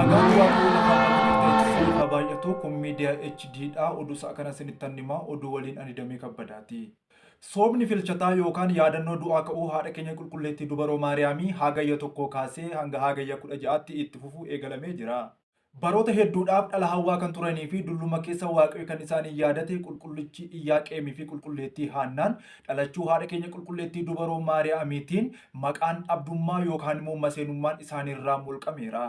Nagaan Waaqayyoo lafaa bakka jirtanitti isiniif haa baay'atu. Kun miidiyaa HD dha. Oduu sa'a kana isinittan hima. Oduu waliin ani Damee Kabbadaati. Soomni filchataa yookaan yaadannoo du'aa ka'uu haadha keenya qulqulleettii dubaroo Maariyaamii Hagayya 1 kaasee hanga Hagayya 16tti itti fufuu eegalamee jira. Baroota hedduudhaaf dhala hawwaa kan turanii fi dulluma keessa Waaqayyo kan isaaniin yaadate qulqullichi Iyyaaqeemii fi qulqulleettii Haannaan dhalachuu haadha keenya qulqulleettii dubaroo Maariyaamiitiin maqaan dhabdummaa yookaan immoo maseenummaan isaaniirraa mulqameera.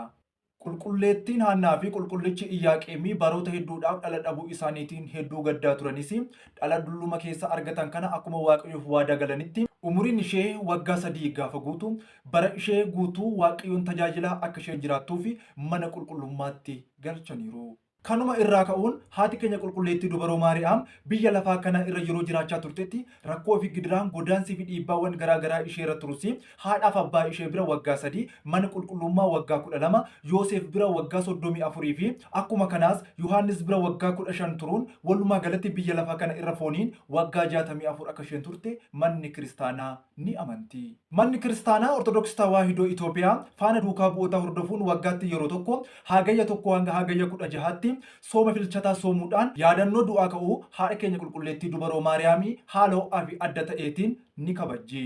Qulqulleettiin Haannaa fi qulqullichi Iyyaaqeemii baroota hedduudhaaf dhala dhabuu isaaniitiin hedduu gaddaa turanis dhala dulluma keessa argatan kana akkuma Waaqayyoof waadaa galanitti umuriin ishee waggaa 3 gaafa guutu bara ishee guutuu Waaqayyoon tajaajilaa akka isheen jiraattuuf mana qulqullummaatti galchaniiru. Kanuma irraa ka'uun haati keenya qulqulleettii dubaroo Maariyaam biyya lafaa kana irra yeroo jiraachaa turtetti rakkoo fi gidiraan, godaansii fi dhiibbaawwan garaa garaa ishee irra turus haadhaaf abbaa ishee bira waggaa 3, mana qulqullummaa waggaa 12, Yooseef bira waggaa 34 fi akkuma kanaas Yohaannis bira waggaa 15 turuun walumaa galatti biyya lafaa kana irra fooniin waggaa 64 akka isheen turte manni kiristaanaa ni amanti. Manni Kiristaanaa Ortodoks Tawaahidoo Itoopiyaa faana duukaa bu'ootaa hordofuun waggaatti yeroo tokko Hagayya 1 hanga Hagayya 16tti sooma filchataa soomuudhaan yaadannoo du'aa ka'uu haadha keenya qulqulleettii dubaroo Maariyaamii haala ho'aa fi adda ta'eetiin ni kabajji.